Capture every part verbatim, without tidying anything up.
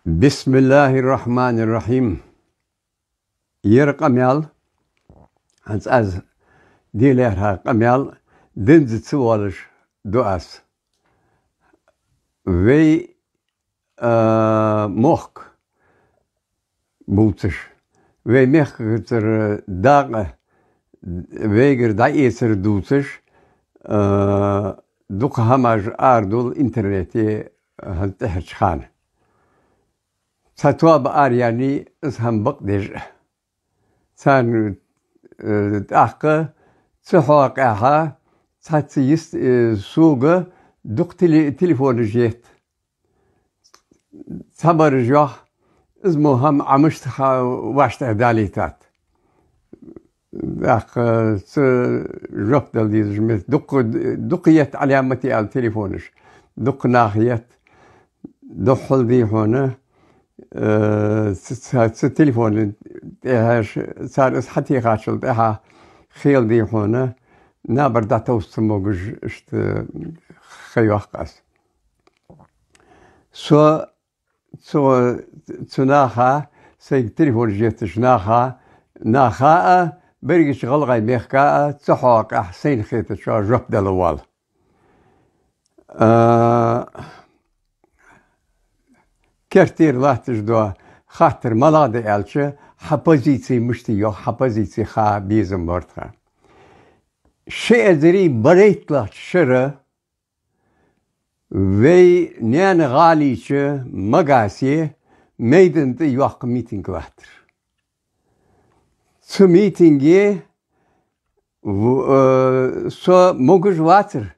بسم الله الرحمن الرحيم. Ер къамаьл, хӀанз аз де лаьрхӀа къамаьл, динза ца воалаш ду аз. Вай, а, мохк бувцаш, вай мехкагара дакъа вайгара дӀаэцар дувцаш, а, дукха хӀамаш арадоал интернете хӀанз тӀехьарча хана. Цхьа тоаба араяьннай из хӀама бакъдеш. Царна, э, тӀаккха цу хьакъехьа цхьацца йист-, э, сога дукха теле-, телефонаш етт. Цхьабараш йоах, из мо хӀама Ӏа мишта ха-, вӀаштӀехьадалийтад. ТӀаккха цу жоп дала дезаш мет. Дукха, дукха етт Ӏаламате аьнна телефонаш. Дукха наха етт. Духхьал дий хьона, э, цу, цу, цу телефона тӀехьа ш-, цар из хьатехачул тӀехьа хел дий хьона, набар дӀатовса ца могаш иштта ха йоаккх аз. Со цу, цу наха, сайга телефонаш етташ наха, наха а, берригача гӀалгӀай мехка а, цу хьакъехьа сайна хетачоа жоп дала воал. А, кертера латташ дола хаттар малагӀа да аьлча, хьа позици мишта я, хьа позици ха безам бар тха. Ши эзари барайтталагӀча шера вай Наьна-ГӀалий чу Магасе майдан тӀа йоккха митинг латтар. Цу митинге в-, э, со могаш вацар.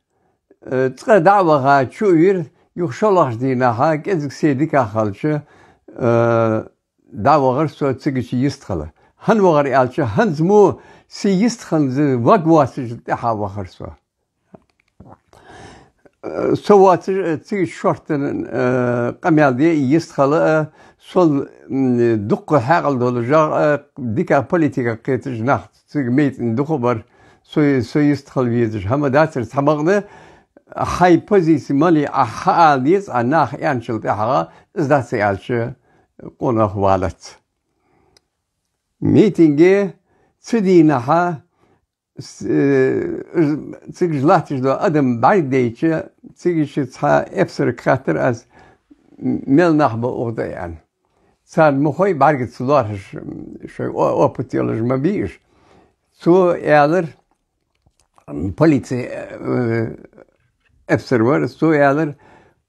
Э, цкъа дӀа а ваха чу а вир, юха шоллагӀча дийнахьа, кӀезига се дикагӀа хилча, э, дӀавахар со цигача йистхила. ХӀана вахар аьлча, хӀанз мо се йистхинна ваг воацаш тӀехьа вахар со. Со воацаш, э, цигача шортта, э, къамаьл де йистхила, э, сол, м, дукха хьаькъал долаш, э, дика политика кхеташ нах цига майтӀан дукха бар, со, со йистхила везаш хӀама дацар. Цхьабакъда хьай позици малий Ӏа хьаала деза, Ӏа наха аьнначул тӀехьагӀа, из дац аьлча, къонах валац. Митинге цу дийнахьа с-, э, цигаш латташ дола адам бӀаргадайча, цигача цхьа эпсарга хаьттар аз, м-, мел нах ба укх тӀа аьнна. Царна ма хой бӀаргаца лоархӀаш, м, шоай о-, опыт йолаш ма бий уж. Цо аьлар, м, полици, э, эпсар вар, цо аьлар,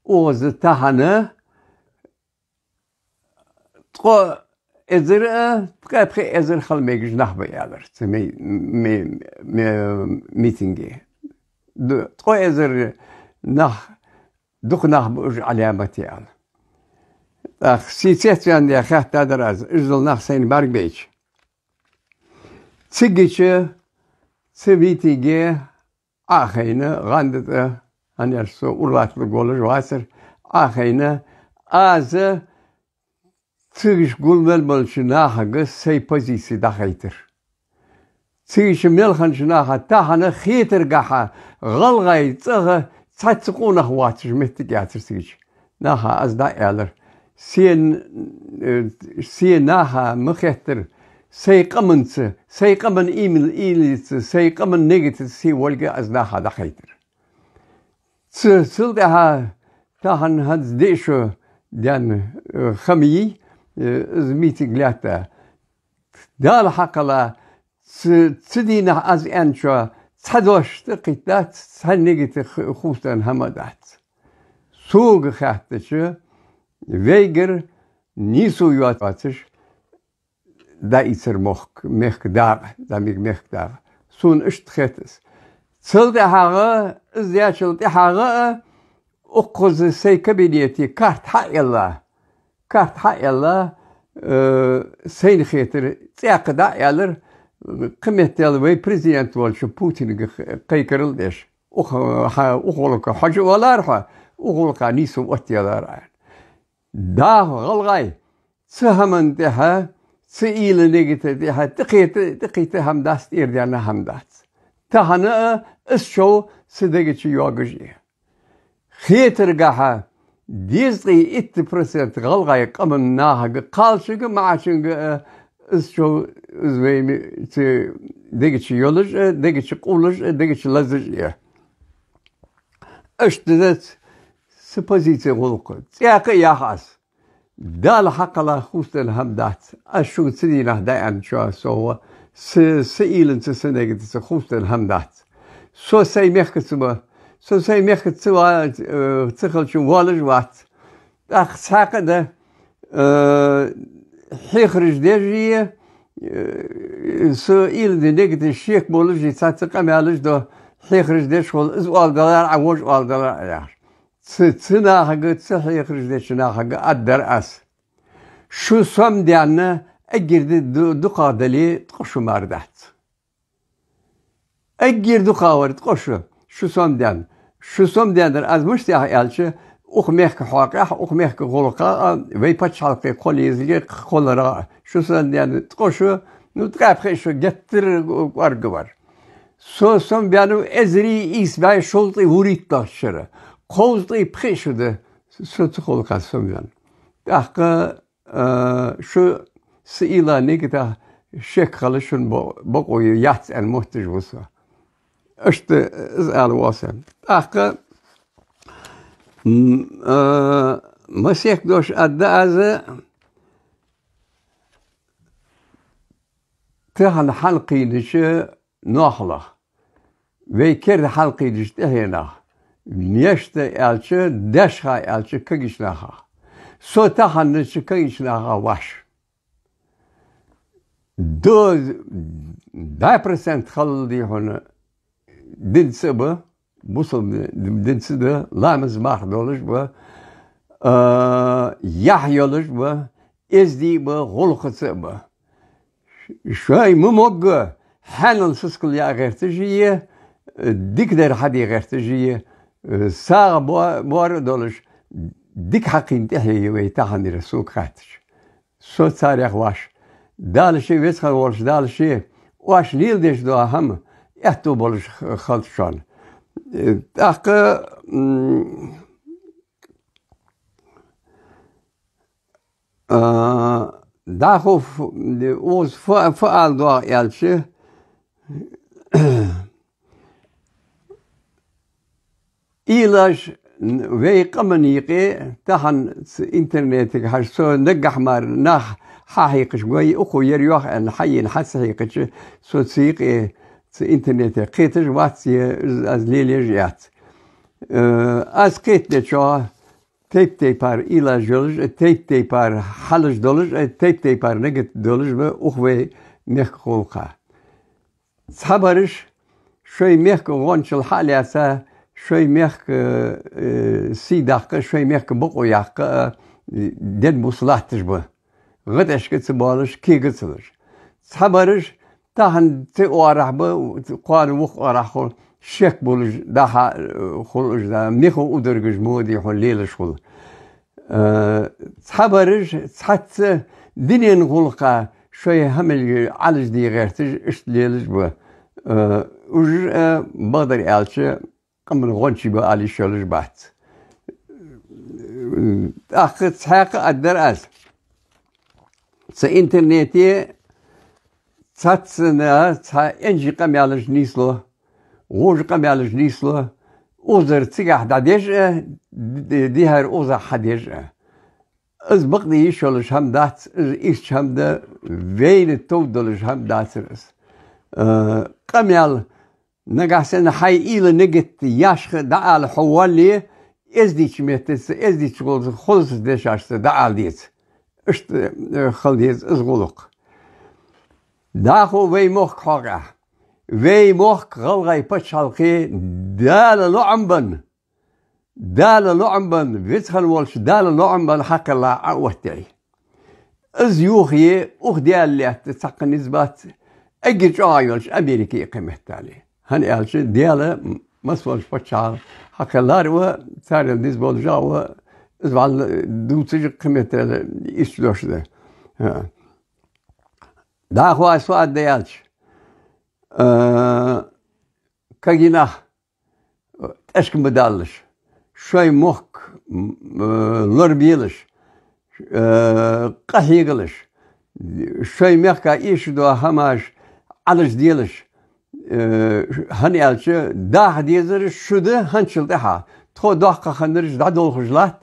укхаза тахан ткъо эзар а, ткъаь пхи эзар хила мегаш нах ба, аьлар, цу ми-, ми-, ми-, митинге. Ду-, ткъо эзар нах, дукха нах ба уж Ӏаламате аьнна. ТӀаккха се цецваьнна хаьттадар аз, уж дола нах сайна бӀаргабайча. Цигача, цу митинге Ӏо а хайна, гӀанда тӀа, хӀана аьлча со ура латталургволаш вацар, Ӏо а хайна, аз цигаш гулмел болча нахага сай позици дӀахайтар. Цигача мел хиннача наха тахан хетаргахьа, гӀалгӀай цӀагӀа цхьацца къонах воацаш моттиг яцар цигача. Наха аз дӀааьлар: се, э, се наха ма хеттар, сай къаманца, сай къаман имил-, илица, сай къаман нигатаца се волга аз наха дӀахайтар. Ц-, цул тӀехьа тахан хӀанз диъ шу даьнна, э, ха ма йий, э, из митинг лаьтта. Дала хьакхелла, ц-, цу дийнахьа аз аьнначоа цхьа дош тӀакхийтта дац, цхьа нигат х-, хувцаденна хӀама дац. Сога хаьттача, вайгара нийсо йоацаш дӀаийцар мохк, мехка дакъа, зӀамига мехка дакъа. Сона иштта хет из. Цул тӀехьагӀа, из даьчул тӀехьагӀа а, укхаза сай кабинете карта хьаелла, карта хьаелла, э, сайна хетар, цӀаькха дӀааьлар, кхыметтел вай президент волча Путинга кхайкарал деш. Укх-, хьа-, укх гӀулакха хьожа а валар хьо, укх гӀулакха нийсо оттаелар Ӏа. ДӀахо, гӀалгӀай, цу хӀаман тӀехьа, цу уйла-нигата тӀехьа тӀакхета, тӀакхийтта хӀама дац, тӀерадаьнна хӀама дац. Тахан а из чов са дега чу йоагаш я. Хетаргахьа, дезткъеи итт процент гӀалгӀай къаман нахага, кхалчунга, маӀачунга, э, из чов, из вай ми-, цу дега чу йолаш а, дега чу къувлаш а, дега чу лазаш а я. Иштта да цу позици гӀулакх. ЦӀаькха а йоах аз. Дала хьакхелла хувцаденна хӀама дац. Аз шуга цу дийнахьа дӀааьнначоа совгӀа, са, са уйланца, са негаца хувцаденна хӀама дац. Со сай мехкаца ва, со сай мехкаца ва, э, ца хилча воалаш вац. ТӀаккха цхьаькха а да, э, хьехараш деш а, э, со уйла де негаташ шек болаш а, цхьацца къамаьлаш да, хьехараш деш хул, из оалдалар а, вож оалдалар а яхаш. Цу, цу нахага, цу хьехараш деча нахага аргдар аз: шу сомадаьнна эггара ду-, дукхагӀа дале, ткъо шу мара дац. Эггара дукхагӀа вар ткъо шу, шу сомадаьнна. Шу сомадаьннадар аз мишта яхар аьлча, укх мехка хьакъехьа, укх мехка гӀулакха а, вай паччахьалкхе кхоллаезалга кхолларах а. Шу сомадаьнна ткъо шу, ну, ткъаь пхи шу геттара кӀоарга вар. Со сомаваьннав эзари ийс бӀаь шовзткъеи вурийтталагӀча шера. Кховзткъеи пхи шу да со цу гӀулакха сомаваьннав. ТӀаккха, э, шу са уйла, негатах шек хила шун бо-, бокъо яц аьнна мотташ ва со. Иштта из ала воал со. ТӀаккха, м, э, масех дош аргда аз, тахан хьалкхийнача ноахалах, вай керда хьалкхийнача тӀехьенах, мишта аьлча, дешха аьлча, кагийча нахах. Со таханарча кагийча нахах ваш. Ду-, даь процент хала, дий хьона, динца а ба, бусалба динца а да, ламаз-марха долаш а ба, а, яхь йолаш а ба, эздий а ба, гӀулакхаца а ба. Шоай ма могга хьаьнал сискал яа гӀерташ а я, дикадар хьаде гӀерташ а я, сагӀа бо-, боара а долаш, дика хьакхийна тӀехье я вай таханара, сога хаьттача. Со царех ваш. Дала ше, веза хинна волча Дала ше, оаш леладеш дола хӀама аьттув болаш х-, хилда шоана. Э, тӀаккха, м, а, дӀахо ф-, укхаза фу, фу ала доагӀа аьлча, уйлаш вай къаман юкъе тахан цу интернетага хьажа, со наггахьа мара нах хьахьекхаш, вай укхо ер йоах аьнна хьаена хьа ца хьекхача, со цу юкъе, цу интернете кхеташ вац, е аз лелаеш яц. Э, аз кхетадечох, тайп-тайпара уйлаш йолаш а, тайп-тайпара хьалаш долаш а, тайп-тайпара нигат долаш а ба укх вай мехка гӀулакха. Цхьабараш шоай мехка гӀончал хьа а лаьца, шоай мехка, э, сий даккха, шоай мехка бокъо яккха, э, денна-буса латташ ба. ГӀатӀашка ца боалаш, кега ца луш. Цхьабараш тахан цу оагӀорахьа ба, кхоана вокх оагӀорахьа хул, шек болаш дӀа-хьа, э, хул уж, да, мехо ударгаш мо, дий хьона, лелаш хул. Э, цхьабараш цхьацца дунен гӀулакха шоай хӀамилг Ӏалашде гӀерташ, иштта лелаш ба. Э, уж, э, бакъдар аьлча, къаман гӀончий ба ала йиш йолаш бац. ТӀаккха цхьаькха а аргдар аз. Цу интернете цхьаццанна цхьа энжи къамаьлаш нийслу, вожа къамаьлаш нийслу, укхазара цигахьа дӀадеш а, ди-, дехьара укхазахьа хьадеш а. Из бакъде йиш йолаш хӀама дац, из ийрча хӀама да, вайна товш долаш хӀама дацар из. Э, къамаьл нагахьа санна хьай уйла, нигат яшха дӀаала хьо воалле, эздийча меттаца, эздийча гӀулакхаца, хозача дешашца дӀаала деза. Иштта, э, хила деза из гӀулакх. ДӀахо вай мохк хьокъехь. Вай мохк, гӀалгӀай паччахьалкхе, Дала лоӀам бенна, Дала лоӀам бенна, веза хинна волча Дала лоӀам бенна хьакхелла Ӏооттаяьй. Из юхае, укх Даьла лаьтта цхьаккха низ бац, эггара чӀоагӀа йолча Америке а, кхыметтел а. ХӀана аьлча, Даьла масса волча паччахьал хьакхеллар ва, царел низ болаш а ва, из вӀалла дувцаш а, кхыметтел а ийрча дош да. ХӀа. ДӀахо аз фу аргда аьлча, а, кагий нах тӀешка ма далалаш. шоай мохк, м, э, лорабелаш, э, къахьегалаш, шоай мехка эшаш дола хӀамаш Ӏалашделаш, э, хӀана аьлча, даха дезар шо да хӀанзчул тӀехьагӀа. Тхо доккха хиннараш дӀадолхаш латт,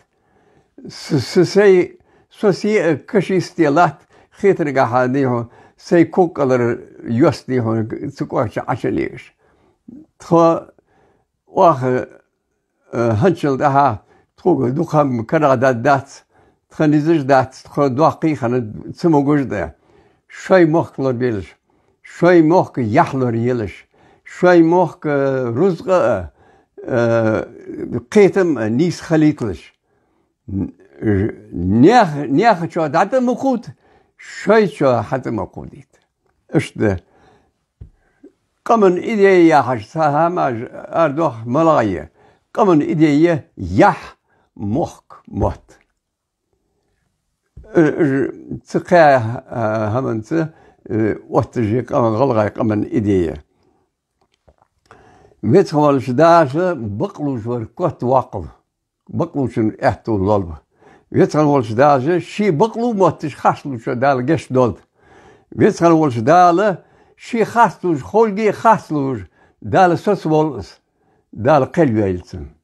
с-, с-, сай, со се а кашист латт, хетаргахьа, дий хьона, сай ког кӀалара йост, дий хьона, цу кӀоарга чу Ӏочулегаш. Тхо оаха, э, хӀанзчул тӀехьагӀа тхога дукха хӀама карагӀдаргдац, тха низаш дац, тхо доккхий хинна ца могаш да. Шоай мохк лорабелаш, шоай мохк яхь лораелаш, шоай мохк, э, рузкъа а, э, кхетам а нийса хилийталаш. Н-, наьха, наьхачоа дӀатӀа ма кхувда, шоайчоа хьатӀа ма кхувдийта. Иштта да. Къаман идея яхаш цхьа хӀама арадоах малагӀа я. Къаман идея — яхь, мохк, мотт. Э, э, цу кхаь, э, хӀаманца, э, отташ я къаман, гӀалгӀай къаман идея. Веза хинна волча Дала бакълувш вар котвоаккхалва. Бакълувчун аьттув лулба. Веза хинна волча Дала ший бакълув мотташ харцлувчоа Дала гешт долда. Веза хинна волча Дала ший харцлувш, хӀаллакье харцлувш, Дала соцаволва из. Дала кхел йойла цунна.